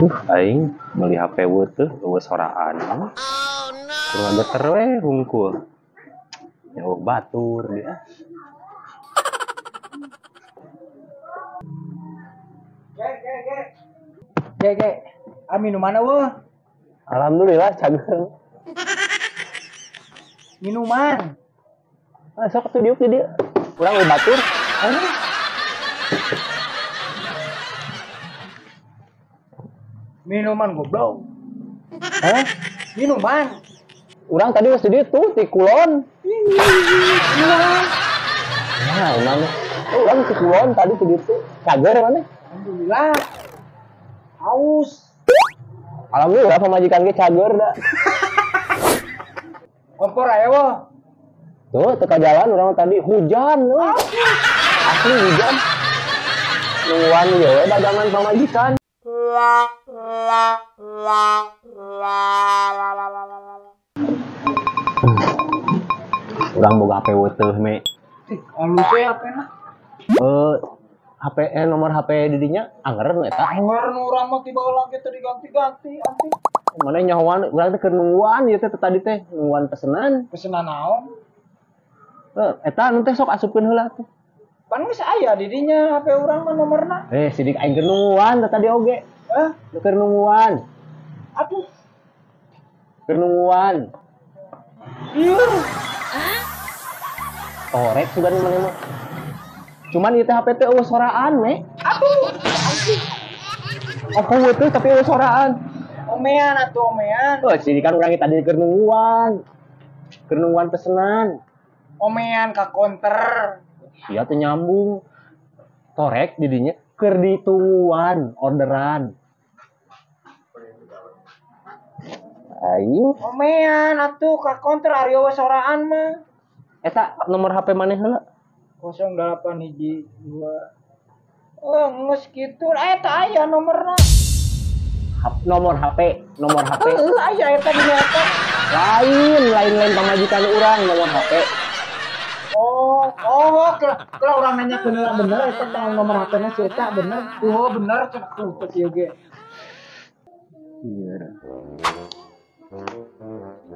Aing meuli HP teh eueuh soraan. Oh no. Kurang geter we hungkul. Ya batur dia. Ge ge. Ah minuman eueuh. Alhamdulillah cager. Minuman. Ah sok atuh diuk di dieu. Urang eueuh batur. Minuman goblok. Hah? Minuman. Urang tadi geus di dieu tuh ti kulon. Minuman. Nah, mana? Urang ti kulon tadi ti dieu. Cager mana? Alhamdulillah. Haus. Alhamdulillah pamajikan ge cager da. Kompor aya weh. Tuh teka jalan urang tadi hujan euy. Asli hujan. Nungguan ge we dagangan pamajikan. Urang boga HP weteuh me. Alus we HP na. HP nomor HP didinya anger nu eta. Anger nu urang mah tiba lagi teh diganti-ganti anti. Mana nyahoan urang teh keur nungguan ieu teh tadi teh nungguan pesenan. Pesenan naon? Eta nu teh sok asupkeun heula tuh. Pan geus aya didinya HP urang mah nomorna. Sidik aing keur nungguan teh tadi oge. Hah? Keur nungguan. Aduh. Keur nungguan. Ieu. Torek sugan maneh mah. Cuman ieu teh HP teh eueuh soraan me. Aduh. Aku teh tapi eueuh soraan. Omean atuh omean. Oh, sini kan urang tadi keur nungguan. Keur nungguan pesenan. Omean ka konter. Iya teh nyambung. Torek didinya keur ditungguan orderan. Ayo. Omean atuh ka konter ari eueuh soraan mah. Eta nomor HP maneh heula? 081 2. Oh, geus kitu. Eta aya nomorna. Nomor HP, nomor HP. Heeh, aya eta di eta. Lain pamajikan urang nomor HP. Oh, kalau urang nanya bener eta nomor HP-na si eta bener. Oh, bener cenah tuh ieu ge. Iya.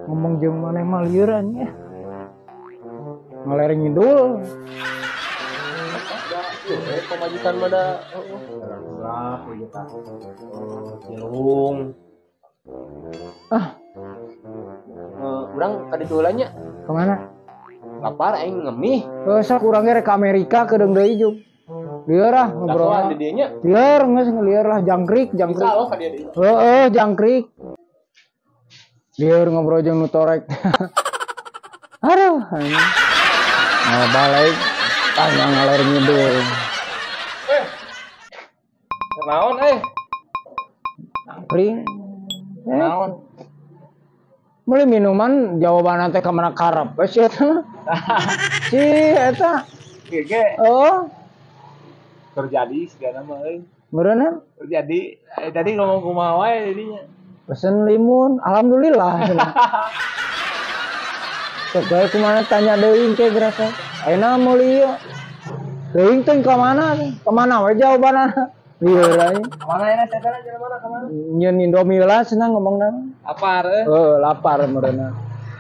Ngomong jeung maneh mah lieuran ya. Ngaler ngidul. Pamajikan mah da lah ieu tah. Cilung. Ah. Urang ka ditu heula nya. Ka mana? Lapar aing ngemih. Heuh sok urang ge rek ka Amerika kedeung deui juk. Lieur ah ngobrol. Di dieu nya. Lieur geus lieur lah jangkrik, jangkrik. Bisa loh ka dieu deui. Heeh, jangkrik. Lieur ngobrol jeung nu torek. Aduh, anjing. Nah, balik tanya ngaler ngidul. Naon Nangkring. Naon? Beli minuman jawaban teh ka mana karep we si eta. Si eta. Gege. Oh. Terjadi sigana mah euy. Meureunna? Terjadi. Tadi ngomong kumaha wae jadinya. Pesen limun, alhamdulillah. Sok bae kumaha tanya deui ke gerasa. Ayeuna meuli ieu. Teuing teh ka mana? Ka mana we jawabanna? Lieur aing. Ka mana ya cenah jalan mana ka mana? Nyeun Indomie lah cenah ngomongna. Lapar euy. Heuh, lapar meureunna.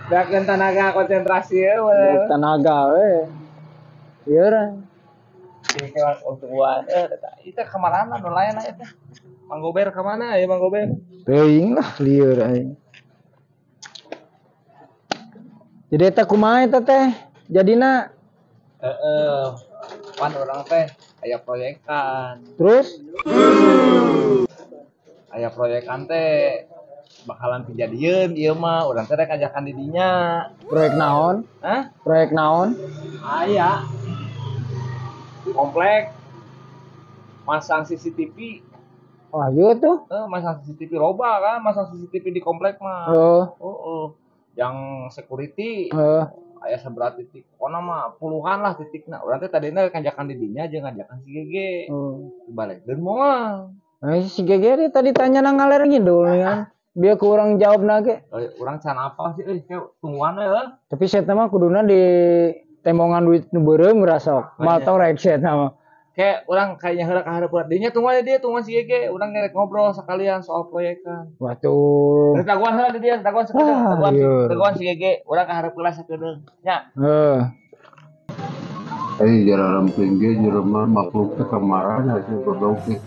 Beakeun tanaga konsentrasi euy. Tanaga we. Lieur. Untungan eta ka mana nu lain eta? Mang Gober ka mana ya Mang Gober? Teuing lah lieur aing. Jadi eta kumaha eta teh? Jadina heeh. Pan urang teh aya proyekan. Terus? Aya proyekan teh bakalan kejadian ieu mah urang teh rek ngajakan di dinya. Proyek naon? Hah? Proyek naon? Aya. Komplek masang CCTV. Wah, iya tuh. Masang CCTV loba kan, masang CCTV di komplek mah. Heeh. Yang security. Aya seberat titik. Pokona mah puluhan lah titikna. Urang teh tadina ngajakan di dinya jeung ngajakan si Gege. Balik deun moal. Nah, si Gege dia tadi tanya nang ngaler ngidul kan. Biar ku urang jawabna ge. Urang can apa sih euy, tungguan we heuh. Tapi saya mah kuduna di tembongan duit nu beureum rasok. Mal torek saya mah. Kayak orang kayaknya heula ka hareup dinya tungguan dia tungguan si Gege, urang ngerek ngobrol sekalian soal proyekan. Waduh. Dagoan heula di dia, dagoan sakedeung, dagoan si Gege, urang ka hareup heula sakedeung. Nya. Heeh. Eh jarang ge jelema makhluk teh kamarana sih goblok teh.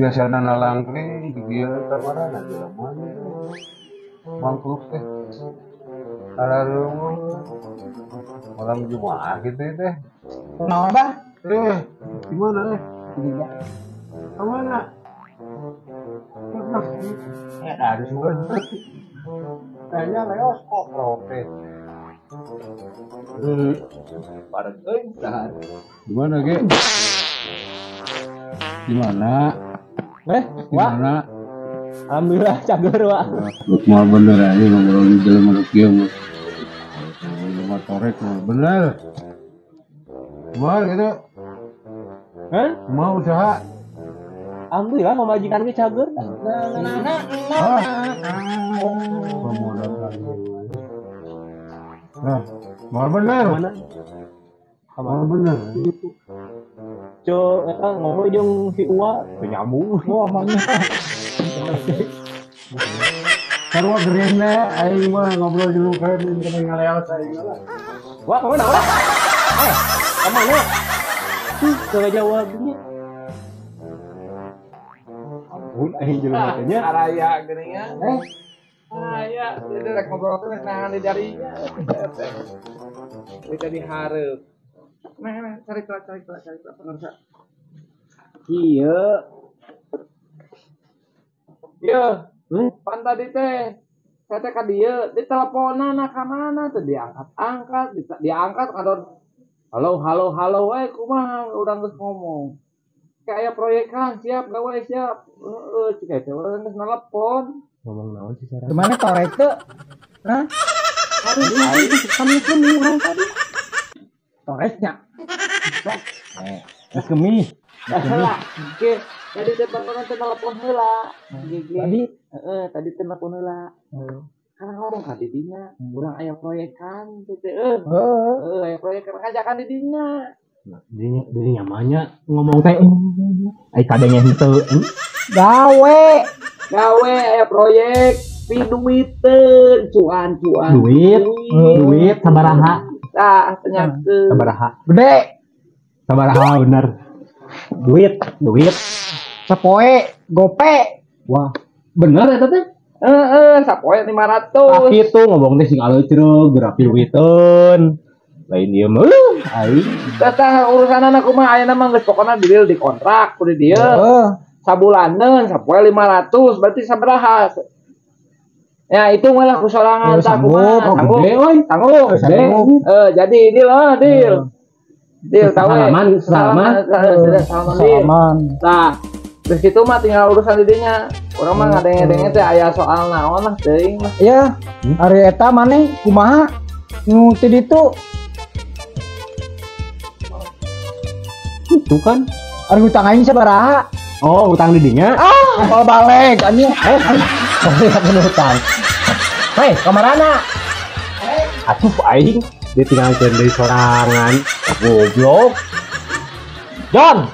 Biasana nalangkring di dieu kamarana jelema. Makhluk teh. Ararung malam Jumat gitu teh. Naon bah? Gimana Kemana? Ada juga. Kayaknya leos kok protes. Bareng euy, tahan. Gimana, Ge? Gimana? Gimana? Alhamdulillah cager, Wak. Lu mau bener aja ngobrol di dalam manusia mah. Motorek mah bener. Mau gitu? Hah? Mau usaha? Alhamdulillah pamajikan ge cager. Nah, mau bener. Mau bener. Co, eta ngobrol jeung si Uwa, teu nyambung. Wah, mangga. Sarua gerena aing mah ngobrol jeung keren kena ngaleos aing mah. Wah, kemana, Wak? Kemana? Teu jawabnya. Ampun aing jelema teh nya. Araya geuningan. Araya, jadi rek ngobrol teh nahan di jarinya. Di tadi hareup. Nah, cari pemirsa. Iya. Iya, pan tadi teh saya teh ka dieu, diteleponan ka mana teh diangkat-angkat, diangkat kadon. Halo halo halo we kumaha urang geus ngomong. Kayak aya proyekan siap gawe siap. Heeh, cik teh urang geus nelepon. Ngomong naon sih sareng? Kemana torek teu? Hah? Aduh, kami urang tadi. Toreknya. Geus kemis. Oke, tadi teh teleponan teh telepon heula. Tadi heeh, tadi teh telepon heula. Karena ngomong ka didinya, urang aya proyekan teh heeh. Heeh, aya proyekan ngajakan didinya. Didinya mah nya ngomong teh ai kadenge henteu. Gawe, gawe aya proyek piduiteun cuan-cuan. Duit, duit sabaraha? Tah, tanyakeun. Sabaraha? Gede. Sabaraha bener. Duit, duit. Sapoe, gope. Wah, bener eta teh? Heeh, sapoe 500. Ah kitu ngomong teh sing aleuceureuh geura piduiteun. Lain ieu mah aing. Tah urusanana kumaha ayeuna mah geus pokona deal di kontrak kudu dieu. Heeh. Sabulaneun sapoe 500 berarti sabaraha? Ya itu malah ku sorangan tah kumaha. Sanggup. Sanggup. Jadi deal lah, deal. Deal tahu. Salaman, salaman. Salaman. Nah, terus itu mah tinggal urusan didinya. Urang mah ngadenge-denge teh aya soal naon lah teuing lah. Ya, ari eta maneh kumaha? Nu ti ditu. Itu kan ari hutang aing sabaraha? Oh, hutang didinya? Ah, mau balik anjing. Oh, hutang. Hei, kamarana? Atuh aing dia tinggal deui sorangan. Goblok. John.